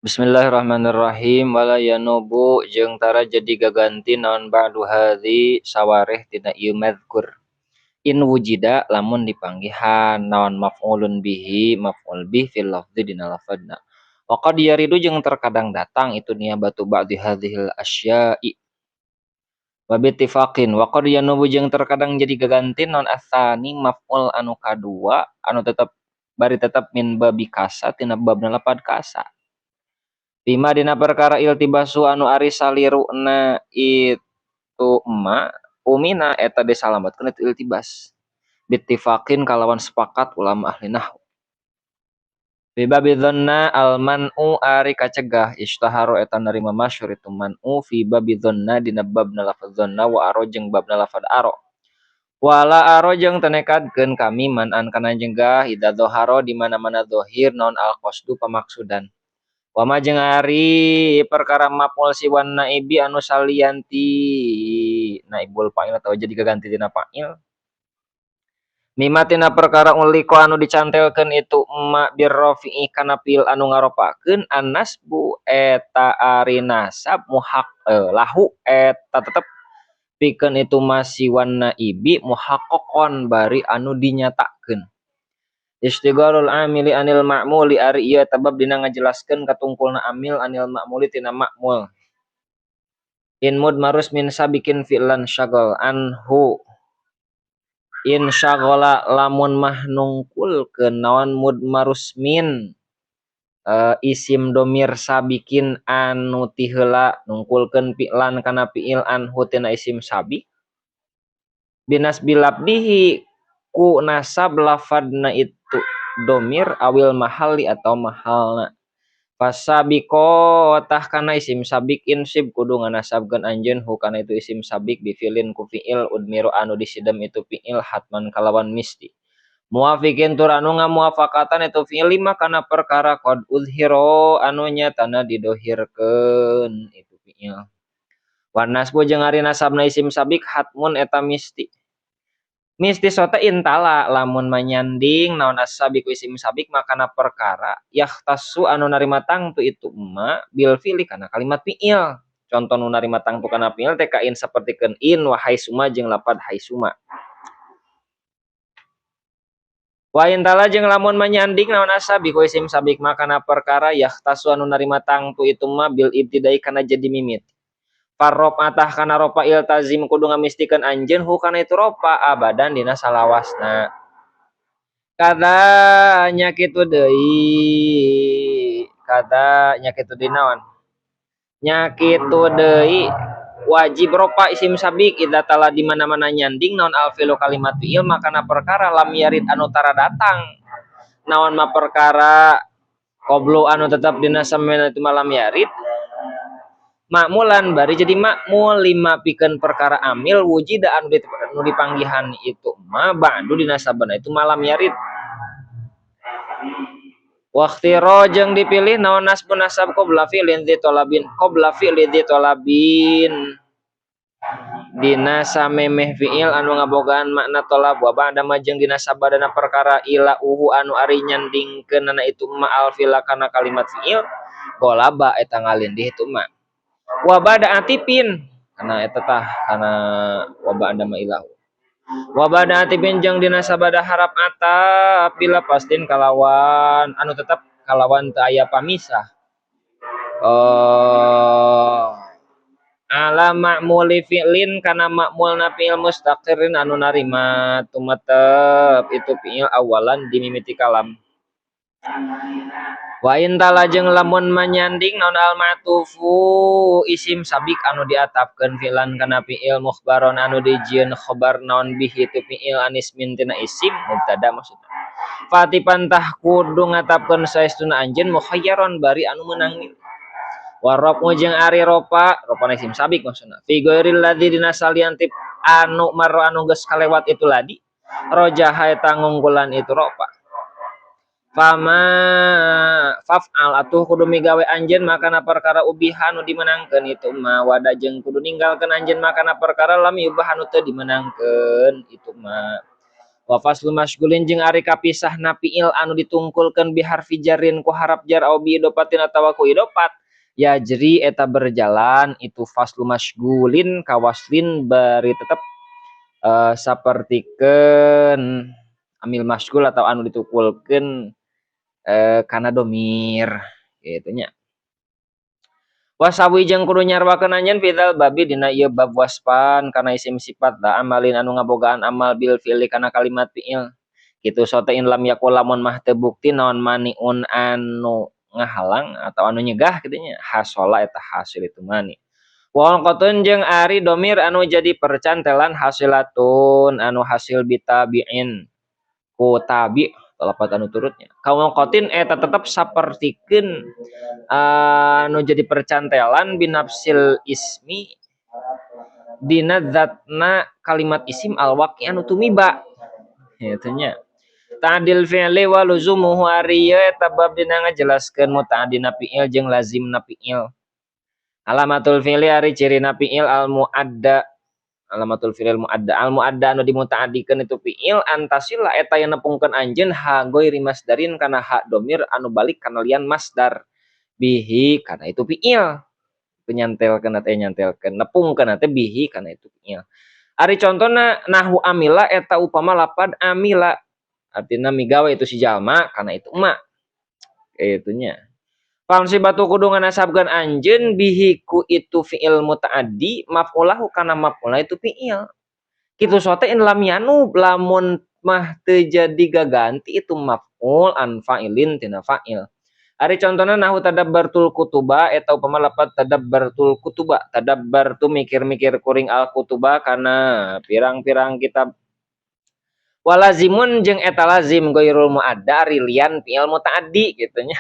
Bismillahirrahmanirrahim. Wala yanubu jeung tara jadi gaganti naon ba'du hadzi sawareh tina ieu mazkur. In wujida lamun dipanggihan naon maf'ulun bihi maf'ul bih fil lafzi dina lafadna. Wa qad yaridu jeung terkadang datang itu niyabatu ba'di hadzihil asya'i. Wa bittifaqin wa qad yanubu jeung terkadang jadi gaganti naon atsani maf'ul anu kadua anu tetep bari tetep min babi kasa tina babna lapad kasa. Bima dina perkara iltibasu anu ari saliruna itu ma umina eta disalamatkeun itu iltibas bittifaqin kalawan sepakat ulama ahli nahwu. Fi babi dzanna al man'u ari kacegah ishtaharu eta narima masyhur itu man'u fi babi dzanna dina babna lafaz dzanna wa aro jeung babna lafaz aro. Wala aro jeung teu nekadkeun kami man'an kana nyegah idza dhahara di mana-mana zahir naon al qasdu pamaksudan. Wama jeung ari perkara maf'ul siwan naibi anu salianti naibul fa'il atawa jadi gaganti tina fa'il. Mimma tina perkara uliko anu dicantelkeun itu ma birrafi'i kana fi'il anu ngaropakeun annasbu eta ari nasab muhaq lahu eta tetep pikeun itu masiwan naibi muhaqqaqon bari anu dinyatakeun. Istigharul amili anil ma'muli ari ieu tabab dina ngajelaskeun katungkulna amil anil ma'muli tina ma'mul. In mudmarus min sabikin fi'lan syagol anhu. In syagola lamun mah nungkulkeun naon mudmarus min isim domir sabikin anu ti heula nungkulkeun fi'lan kana fi'il anhu tina isim sabik. Binas bilabdihi ku nasab lafadna itu domir awil mahali atau mahalna. Fasabiko tah kana isim sabik insib kudu nganasabkeun anjeun hu kana itu isim sabik bifilin ku fi'il udmiru anu disidem itu fi'il hatman kalawan misti. Muwafiqin tur anu ngamuafakatan itu fi'il lima kana perkara qad uzhiro anu nyatana didohirkeun itu fi'il. Wa nasbu jeung ari nasabna isim sabik hatmun eta misti. Misti sota intala lamun manyanding naon as-sabiqu isim sabik makana perkara yahtasu anu narima tangtu itu ma bil fi'li kana kalimat fi'il. Contoh nu narima tangtu kana fi'il teh kain sapertikeun in wa haisuma jeung lapad haisuma. Wa intala jeung lamun manyanding naon as-sabiqu isim sabik makana perkara yahtasu anu narima tangtu itu ma bil ibtidai kana jadi mimit. Farrof atah kana ropa iltazim kudu ngamistikeun anjeun hu kana itu ropa abadan dina salawasna. Kada nya kitu deui, kada nya kitu deui naon? Nya kitu deui wajib ropa isim sabik idza tala di mana-mana nyanding naon al fi'lu kalimat fi'il makana perkara lam yarid anu tara datang. Naon ma perkara qablu anu tetep dina samena itu malam yarid. Makmulan bari jadi makmul lima pikeun perkara amil wujida anu dipanggihan itu ma ba'du dina sabana itu malam yarid. Waqtiro jeung dipilih naon nasbu nasab qabla fi'lin dzi talabin qabla fi'li dzi talabin dina samemeh fi'il anu ngabogaan makna tolab wa ba'da ma jeung dina sabadana perkara ila uhu anu ari nyandingkeunana itu ma al fi'la kana kalimat fi'il golaba eta ngalindih itu ma. Wa ba'da atipin kana eta tah kana wa ba'da ma ilahu. Wa ba'da atipin jeung dina sabada harap atap bila pastin kalawan anu tetep kalawan teu aya pamisah. Ala ma'muli fi'lin kana ma'mulna fi'il mustaqirin anu narima tumetep itu fi'il awalan dimimiti kalam. Wa in tala jeung lamun manyanding naon al ma'tufu isim sabik anu diatapkeun fi'lan kana fi'il mukhbaron anu dijieun khobar naon bihi tu fi'il anismin tina isim mubtada maksudna. Fatipan tah kudu ngatapkeun saestuna anjeun mukhayyaron bari anu meunang milih. Wa rafu jeung ari ropa, ropana isim sabik maksudna. Fi ghairil ladzi dina salian tip anu marra anu geus kalewat itu ladi rojaha eta ngungkulan itu ropa. Fama faf'al atuh kudu migawe anjeun makana perkara ubiha nu dimenangkeun itu ma wada jeung kudu ninggalkeun anjeun makana perkara lam yubah anu teu dimenangkeun itu ma. Wa faslu masygulin jeung ari kapisahna fiil anu ditungkulkeun bi harfi jarrin ku harap jar au bi idofatin atawa ku idofat yajri eta berjalan itu faslu masygulin kawaslin bari tetep sapertikeun amil masygul atau anu ditukulkeun kana domir kitu nya. Wasawi jeung kudu nyarwakeun anjeun fidal babi dina ieu bab waspan kana isim sifat da amalin anu ngabogaan amal bil fi'li kana kalimat fi'il. Kitu sote in lam yakul lamun mah teu bukti naon maniun anu ngahalang atau anu nyegah kitu nya hasola eta hasil itu mani. Wa qatun jeung ari domir anu jadi percantelan hasilatun anu hasil bitabi'in ku tabi lapat anu turutnya. Kawangkotin eta tetep sapertikeun anu jadi percantelan binafsil ismi dina zatna kalimat isim alwaqi anu tumiba kitu nya. Ta'dil fi'li wa luzumuhu ari ieu eta bab dina ngajelaskeun muta'addina fi'il jeung lazimna fi'il. Alamatul fi'li ari cirina fi'il al muadda alamatul fi'il muadda al muadda anu dimuta'addikeun itu fi'il antasila eta yang nepungkeun anjeun ha ghairi masdarin kana ha domir anu balik kana lian masdar bihi kana itu fi'il penyantelkeun teh nyantelkeun nepungkeun teh bihi kana itu fi'il. Ari contona nahwu amila eta upama lapad amila artina migawe itu si jalma kana itu emak kitu nya. Fansibatu kudu nganasabkeun anjeun bihi ku itu fi'il muta'addi maf'ulahu kana maf'ulna itu fi'il. Kitu sote in lam yanub lamun mah teu jadi gaganti itu maf'ul an fa'ilin tina fa'il. Ari contona nahu tadabbartul kutuba eta upama lapad tadabbartul kutuba tadabbartu mikir-mikir kuring al kutuba kana pirang-pirang kitab. Walazimun jeung eta lazim ghairul muadda ari lian fi'il muta'addi kitu nya.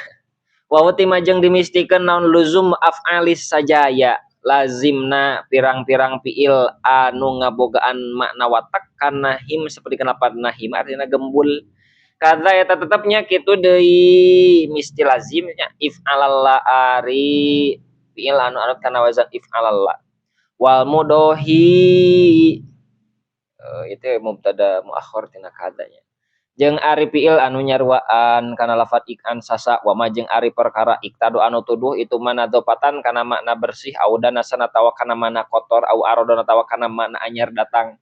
Wa utima jeung dimistikeun naon luzum af'alis sajaya lazimna pirang-pirang fi'il anu ngabogaan makna watak kana him seperti kenapa nahim artinya gembul. Kadza eta tetepnya kitu deui misti lazimnya if'alalla ari fi'il anu anut kana wazan if'alalla. Wal mudohi itu mubtada muakhir tina kadzanya. Jeung ari fi'il anu nyaruaan kana lafat ikan sasa wa ma jeung ari perkara iktadu anu tuduh itu manadzofatan kana makna bersih au danasana tawa kana makna kotor au arodona tawa kana makna anyar datang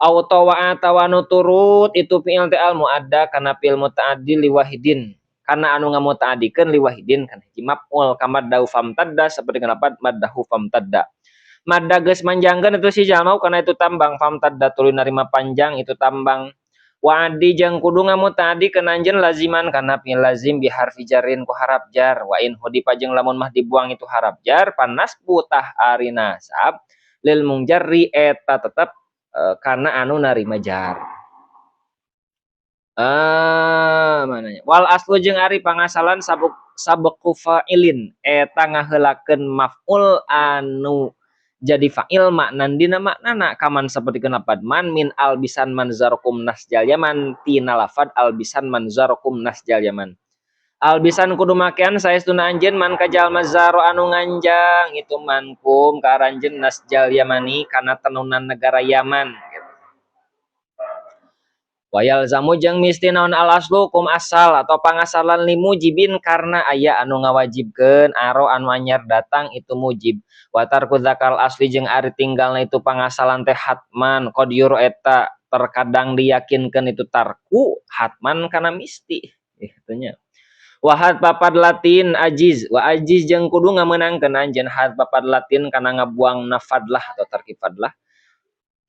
au tawa atawa anu turut itu fi'il teh al muadda kana fi'il mutaaddi liwahidin kana anu ngamutaadikeun liwahidin kana hiji maf'ul kamaddahu famtadda seperti kana maddahu famtadda madda geus manjangkeun itu si jalma kana itu tambang famtadda tuluy narima panjang itu tambang. Wa adi jeung kudu ngamutaadikeun anjeun laziman kana fi'il lazim bi harfi jarrin ku harap jar wa in hudifa jeung lamun mah dibuang itu harap jar panasbu tah ari nasab lil mungjarri eta tetep kana anu narima jar. Mananya wal aslu jeung ari pangasalan sabqu fa'ilin eta ngaheulakeun maf'ul anu jadi fa'il maknan dina maknana kaman seperti kenapa man min albisan manzarokum nasjal yaman tina lafad albisan manzarokum nasjal yaman albisan kudu makean saestuna anjeun man ka jalma zaro anu nganjang itu mankum ka aranjeun nasjal yamani kana tenunan negara Yaman gitu. Wayal zamu jeung misti naon al aslu kum asal atau pangasalan limujibin karena aya anu ngawajibkeun aro anu anyar datang itu mujib. Watarku zakal asli jeung ari tinggalna itu pangasalan teh hatman qad yuru eta terkadang diyakinkeun itu tarku hatman kana misti kitu nya. Wahad papad latin ajiz wa ajiz jeung kudu ngamenangkeun anjeun had papad latin kana ngabuang nafadlah atau tarki fadlah.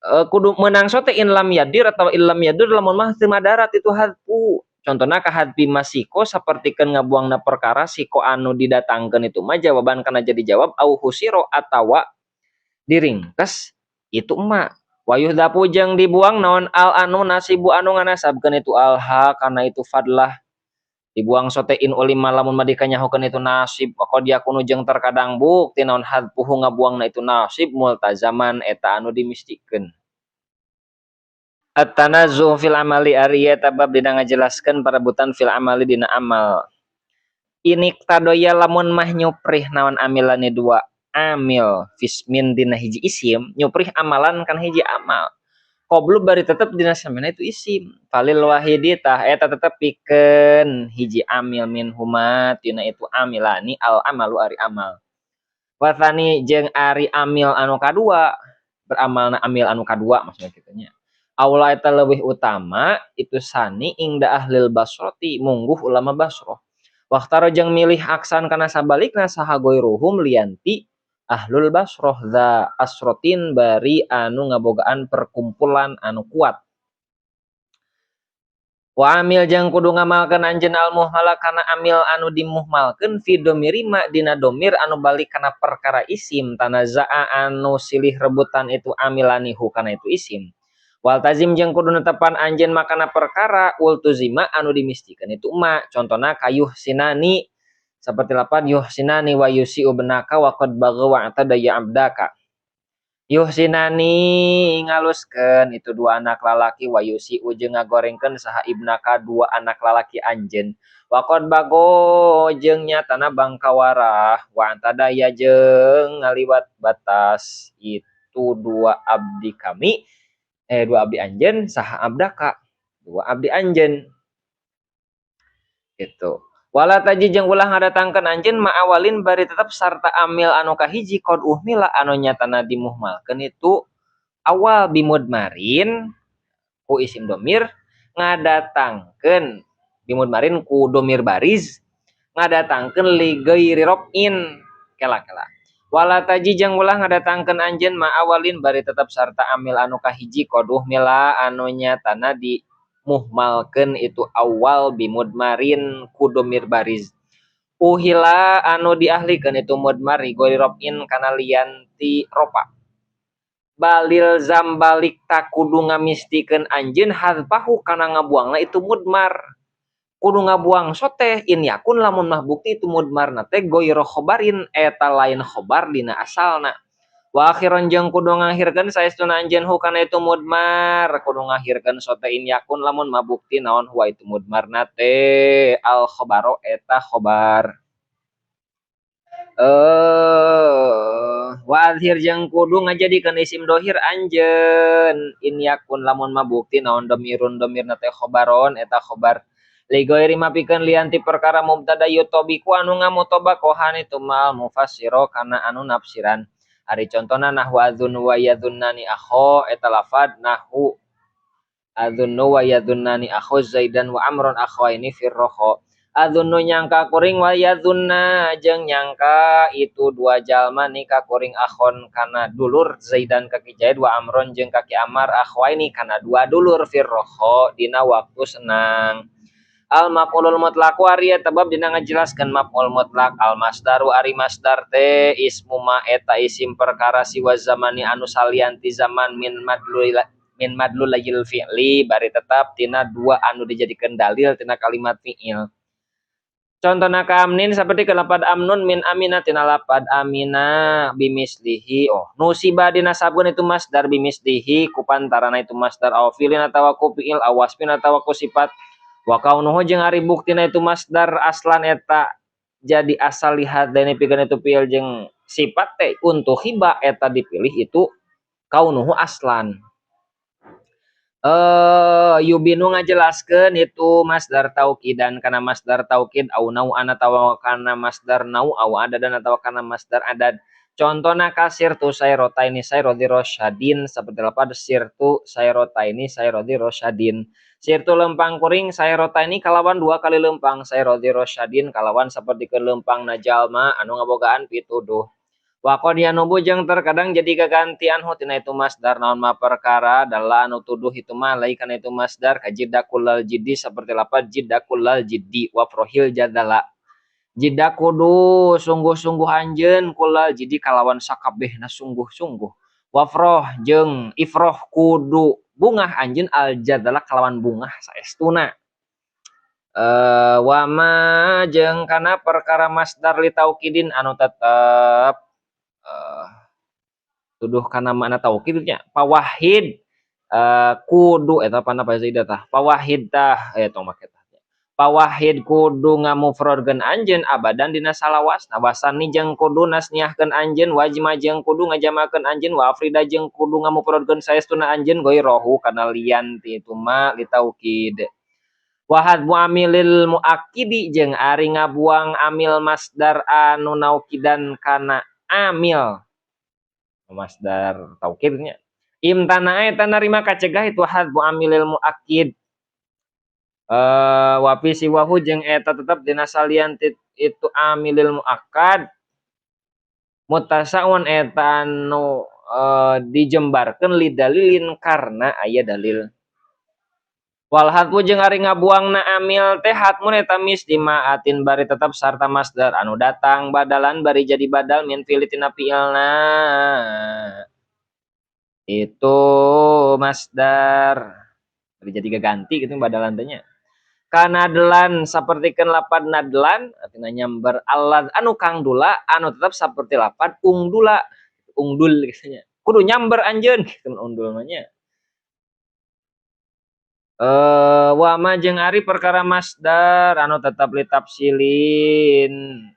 Kudu menang sote in lam yadir atau in lam yadur lamun mah teu madarat itu hadfu. Contohna ka hadfi masiko sapertikeun ngabuangna perkara siko anu didatangkeun itu mah jawaban kana jadi jawab au husiro atawa diringkes itu emak. Wayuhdapu jeung dibuang naon al anu nasibu anu nganasabkeun itu alha kana itu fadlah. Dibuang sote in ulima lamun mah dikanyahokeun itu nasib maka dia kuno jeung terkadang bukti naon hadfuhu ngabuangna itu nasib multazaman eta anu dimistikeun. At-tanazzu fil amali ari eta bab dina ngajelaskeun parebutan fil amali dina amal. Ini tadoya lamun mah nyuprih naon amilani dua amil fismin dina hiji isim nyuprih amalan kan hiji amal. Qablu bari tetep dina samemehna itu isim. Falil wahidi tah eta tetep pikeun hiji amil min huma tina itu amilani al amalu ari amal. Wathani jeung ari amil anu kadua, beramalna amil anu kadua maksudna kitu nya. Aula eta leuwih utama itu sani ingda ahlil basroti mungguh ulama Basrah. Wakhtara jeung milih aksan kana sabalikna saha goiruhum lianti ahlul Basrah za asrotin bari anu ngabogaan perkumpulan anu kuat. Wa amil jeung kudu ngamalkeun anjeun al muhmala kana amil anu dimuhmalkeun fi domiri ma dina domir anu balik kana perkara isim tanazaa anu silih rebutan itu amilanihu kana itu isim. Wal tazim jeung kudu netepan anjeun makana perkara ultuzima anu dimistikeun itu ma contona kayuh sinani seperti lapan yuhsinani wa yusi'u benaka wa qad bagha wa atada ya abdaka. Yuhsinani ngaluskeun itu dua anak lalaki wa yusi'u jeung ngagorengkeun saha ibnaka dua anak lalaki anjeun wa qad bago jeung nyatana bangkawarah wa atada ya jeung ngaliwat batas itu dua abdi kami dua abdi anjeun saha abdaka dua abdi anjeun gitu. Wala taji jeung ulah ngadatangkeun anjeun ma'awalin bari tetep sarta amil anu kahiji qad uhmila anu nyatana dimuhmalkeun itu awal bimudmarin ku isim domir ngadatangkeun bimudmarin ku domir bariz ngadatangkeun li ghairi raf'in kela-kela. Wala taji jeung ulah ngadatangkeun anjeun ma'awalin bari tetep sarta amil anu kahiji qad uhmila anu nyatana di muhmalkeun itu awal bimudmarin ku domir bariz. Uhila anu diahlikeun itu mudmar ghairi raf'in kana lian ti ropa. Balil zambalik takudu ngamistikeun anjeun hadfahu kana ngabuangna itu mudmar. Kudu ngabuang soteh in yakun lamun mah bukti itu mudmarna teh ghairu khobarin eta lain khobar dina asalna. Wa akhiran jeung kudu ngakhirkeun saestuna anjeun hu kana itu mudmar kudu ngakhirkeun sote in yakun lamun mah bukti naon huwa itu mudmarna teh al khobaro eta khobar. Wa adhir jeung kudu ngajadikeun isim dohir anjeun in yakun lamun mah bukti naon domirun domirna teh khobaron eta khobar. Li ghairi ma pikeun lian ti perkara mubtada yutabiku anu ngamutobakohan itu mal mufassiro kana anu nafsiran. Ari contona nahwu adzunnu wa yadzunnani akho eta lafad nahwu adzunnu wa yadzunnani akho Zaidan wa Amron akhwaini firroho. Adzunnu nyangka kuring wa yadzunna jeung nyangka itu dua jalma nikah kuring akhon kana dulur Zaidan ka Ki Zaid wa Amron jeung ka Ki Amar akhwaini kana dua dulur firroho dina waktu senang. Al maf'ulul mutlaq ari eta bab dina ngajelaskeun maf'ul mutlaq al masdaru ari masdar teh ismu ma eta isim perkara siwa zamani anu salian ti zaman min madlulayil fi'li bari tetap tina dua anu dijadikeun dalil tina kalimat fi'il. Contona ka amnin saperti lapad amnun min amina tina lapad amina bimislihi oh nusiba dinasabkeun itu masdar bimislihi ku pantarana itu masdar aw fi'lin atawa ku fi'il aw wasfin atawa ku sifat. Wa kaunuhu jeung ari buktina itu masdar aslan eta jadi asal lihat dene pikeun itu fi'il jeung sifat teh untuk hiba eta dipilih itu kaunuhu aslan. Yubinu ngajelaskeun itu masdar taukidan kana masdar taukid au nau'an atawa kana masdar nau au adadan atawa kana masdar adad. Contona kasirtu sayrotaini sayrodi rosyadin seperti lapad sirtu sayrotaini sayrodi rosyadin. Sirtu lempang kuring sayrotaini kalawan dua kali lempang sayrodi rosyadin kalawan seperti ke lempang najalma anu ngabogaan pituduh. Wa qad yanubu jeung terkadang jadi gagantian hu tina itu masdar naon ma perkara dalla anu tuduh itu ma lai kana itu masdar kajidakulal jiddi seperti lapad jidakulal jiddi wa frohil jadala. Jida kudu sungguh-sungguh anjeun kulal jidi kalawan sakabehna sungguh-sungguh. Wafroh jeung ifroh kudu bungah anjeun al jadala kalawan bungah saestuna. Wama jeung kana perkara masdar li taukidin anu tetep tuduh kana makna taukid nya pawahid kudu eta pana pa zaidah tah pawahid tah tong make tah. Pawahid kudu ngamufrodkeun anjeun abadan dina salawasna wasani jeung kudu nasniahkeun anjeun wajma jeung kudu ngajamakeun anjeun wa afrida jeung kudu ngamufrodkeun saestuna anjeun ghairahu kana lian ti itu ma litaukid. Wa hadbu amilil muakkidi jeung ari ngabuang amil masdar anu naukidan kana amil masdar taukidnya imtana eta narima kacegah itu hadbu amilil muakkid. Wapi siwahu jeung eta tetep dina salian itu amilil muakkad mutasaun eta anu dijembarkeun lidalilin karena aya dalil. Wal hadfu jeung ari ngabuangna amil teh hatmun eta mis dimaatin bari tetep sarta masdar anu datang badalan bari jadi badal min fi'li tina fi'ilna itu masdar bari jadi gaganti kitu badalan teh nya. Kanadlan sapertikeun lapad nadlan artina nyamber alad anu kang dula anu tetep saperti lapad ungdula ungdul kitu nya kudu nyamber anjeun kitu undul mah nya. Wa ma jeung ari perkara masdar anu tetep litafsilin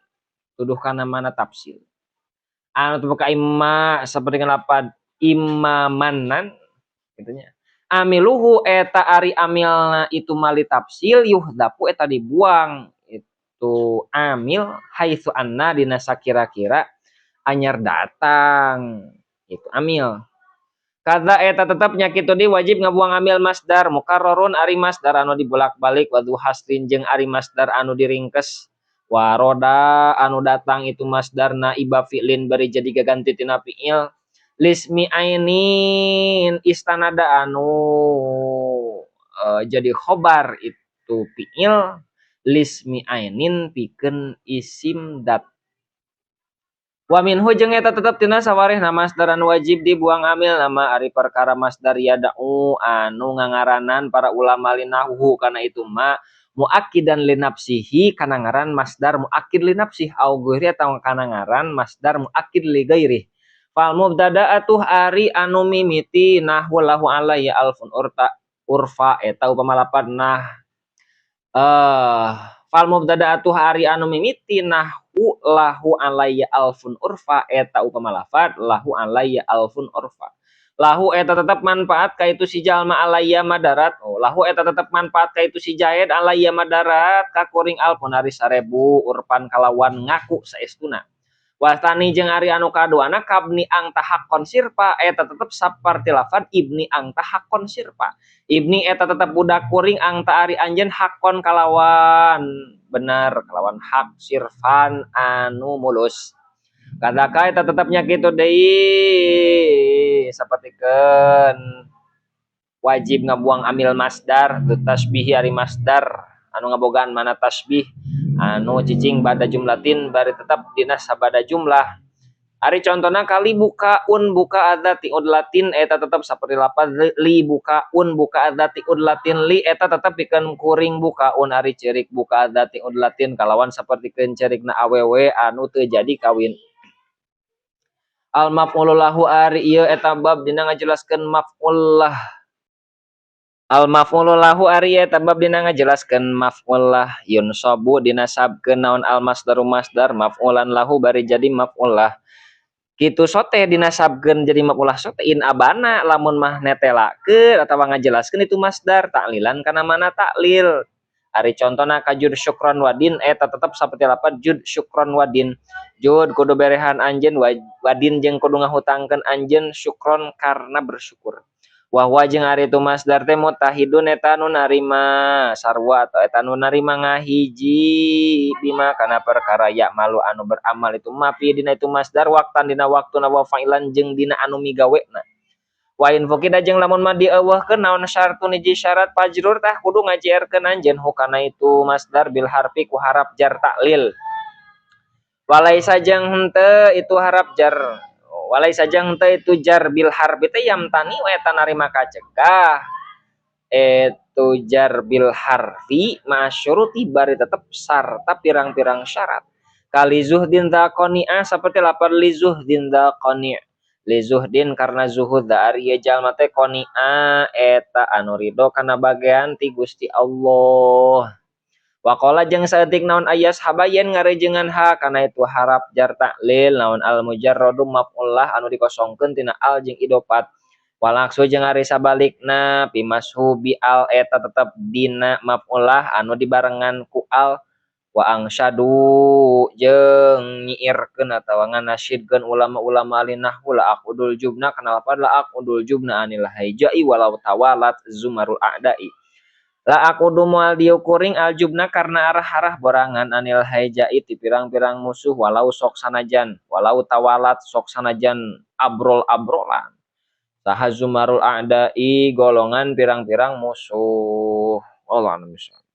tuduh kana mana tafsil anu tetep ka imma sapertikeun lapad imamanan kitu nya. Amiluhu eta ari amilna itu mali tafsil yuhdapu eta dibuang itu amil haitsu anna dina sakira-kira anyar datang itu amil. Kada eta tetep nya kitu di wajib ngabuang amil masdar mukarrarun ari masdar anu dibolak-balik wadu hasrin jeung ari masdar anu diringkes waroda anu datang itu masdar naiba fi'lin bari jadi gaganti tina fi'il lismi ainin istanada anu jadi khobar itu fi'il lismi ainin pikeun isim dat. Wa minhu jeung eta tetep tina sawarehna masdar anu wajib dibuang amil nama ari perkara masdar yada'u anu ngangaranan para ulama linahu kana itu ma muakkidan linafsihi kana ngaran masdar muakkid linafsih au ghairi atawa kana ngaran masdar muakkid li ghairi. Fal mubtada atuh ari anu mimiti nahwu lahu alayya alfun urta urfa eta upama lapad nah fal mubtada atuh ari anu mimiti nahwu lahu alayya alfun urfa eta upama lafad lahu alayya alfun urfa. Lahu eta tetep manfaat ka itu si jalma alayya madarat. Oh, lahu eta tetep manfaat ka itu si jaid alayya madarat ka kuring alfun ari 1000 urpan kalawan ngaku saestuna. Wastani jeung ari anu kaduana kabni angta hakon sirpa eta tetep saparti lafad ibni angta hakon sirpa. Ibni eta tetep budak kuring angta ari anjeun hakon kalawan bener kalawan hak sirfan anu mulus. Kadaka eta tetep nya kitu deui sapertikeun wajib ngabuang amil masdar tu tasbih ari masdar anu ngabogaan mana tasbih anu cicing bada jumlatin bari tetep dina sabada jumlah. Ari contona kali buka un buka adzati udlatin eta tetep saperti lapad li buka un buka adzati udlatin li eta tetep pikeun kuring buka un ari ceurik buka adzati udlatin kalawan sapertikeun ceurikna awewe anu teu jadi kawin. Al maf'ul lahu ari ieu eta bab dina ngajelaskeun maf'ul lah. Al maf'ul lahu ari eta bab dina ngajelaskeun maf'ul lah yunsabu dinasabkeun naon al masdaru masdar maf'ulan lahu bari jadi maf'ul lah. Kitu sote dinasabkeun jadi maf'ul lah sote in abana lamun mah netelakeun atawa ngajelaskeun itu masdar ta'lilan kana mana ta'lil. Ari contona ka jud syukron wadin eta tetep saperti lapad jud syukron wadin. Jud kudu berehan anjeun wadin jeung kudu ngahutangkeun anjeun syukron karena bersyukur. Wahwa jeung ari itu masdar teh mutahidun eta nu narima sarwa atau eta nu narima ngahiji bima kana perkara ya malu anu beramal itu mapi dina itu masdar waktan dina waktuna wa fa'ilan jeung dina anu migawena. Wa in fukida jeung lamun mah dieuweuhkeun naon syartun hiji syarat fajrur tah kudu ngajierkeun anjeun hukana itu masdar bil harfi ku harap jar taklil. Walaisa jeung henteu itu harap jar walaisa jeung henteu itu jar bil harfi teh yamtani we eta narima kacegah itu jar bil harfi masyuruti bari tetep sarta pirang-pirang syarat. Kali zuhdin dzaqoni'ah saperti lapar li zuhdin dzaqoni'. Li zuhdin karena zuhud da ari ieu jalma teh qoni'ah eta anu ridho kana bagean ti Gusti Allah. Waqala jeung saeutik naon ayas habayen ngarejengan ha kana itu harap jar ta'lil naon al mujarradu maf'ul lah anu dikosongkeun tina al jeung idofat. Wal aksu jeung ari sabalikna fi mashubi al eta tetep dina maf'ul lah anu dibarengan ku al. Wa angsyadu jeung nyiirkeun atawa nganasyidkeun ulama-ulama ahli nahwu la aqudul jubna kana lapad la aqudul jubna anil haijai walau tawalat zumarul a'dai. La aqudu moal dieu kuring aljubna karena arah-arah borangan anil haijai ti pirang-pirang musuh walau sok sanajan walau tawalat sok sanajan abrol-abrolan saha zumarul a'dai golongan pirang-pirang musuh. Wallahu a'lam bishawab.